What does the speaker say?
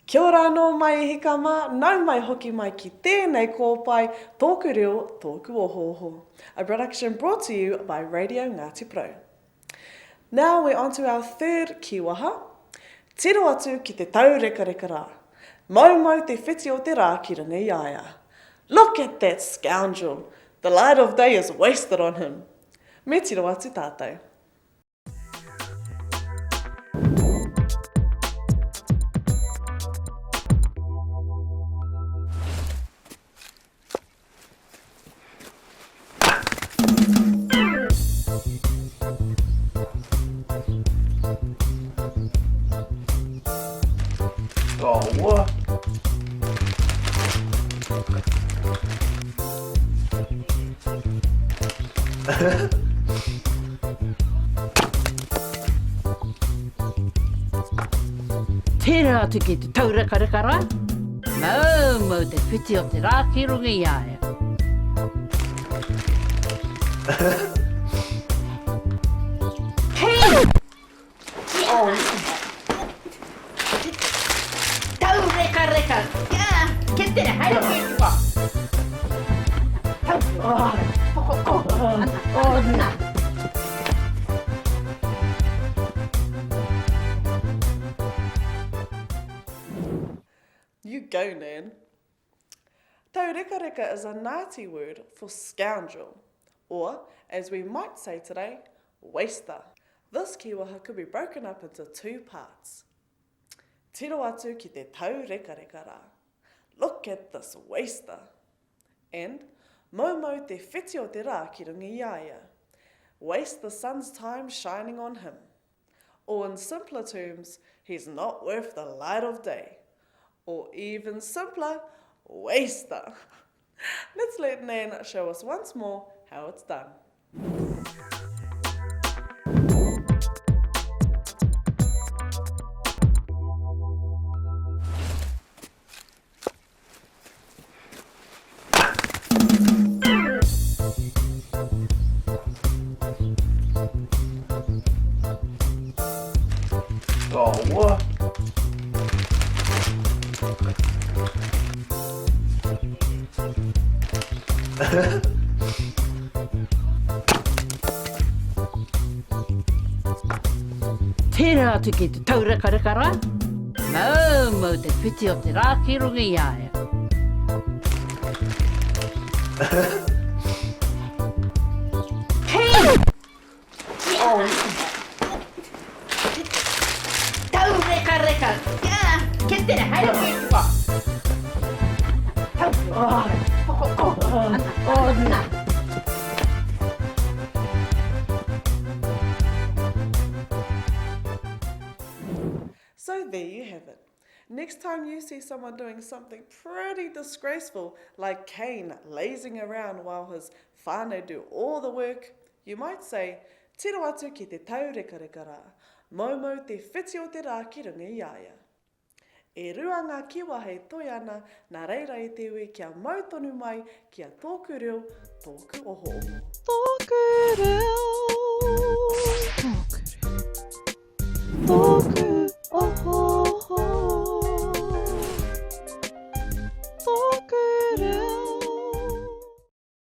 Kia ora anō mai e hika mā, nau mai hoki mai ki tēnei kōpae, Tōku Reo, Tōku Ohooho. A production brought to you by Radio Ngāti Porou. Now we're on to our third kīwaha. Tiro atu ki te taurekareka rā. Moumou te whiti o te rā ki runga i a ia. Look at that scoundrel! The light of day is wasted on him. Me tiro atu tātou. Oh, what? Tērā atu ki te taurekareka rā. Moumou te whiti o te rā ki runga i a ia. Taurekareka! Kia tere, haere koe ki waho. You go, Nan. Taurekareka is a Ngāti word for scoundrel, or, as we might say today, waster. This kīwaha could be broken up into two parts. Tiro atu ki te taurekareka rā. Look at this waster! And, moumou te whiti o te rā ki runga i a ia. Waste the sun's time shining on him. Or in simpler terms, he's not worth the light of day. Or even simpler, waster! Let's let Nan show us once more how it's done. Oh, what? Tērā atu ki te taurekareka rā. Moumou te whiti o te rā ki runga i a ia. Taurekareka! Kia tere, haere koe ki waho. So there you have it. Next time you see someone doing something pretty disgraceful, like Cain lazing around while his whānau do all the work, you might say, Tiro atu ki te taurekareka rā, moumou te whiti o te rā ki runga i a ia. E rua ngā kiwa hei toi ana, nā reira e te iwi kia mau tonu mai ki a tōku reo, tōku ohooho. Tōku reo.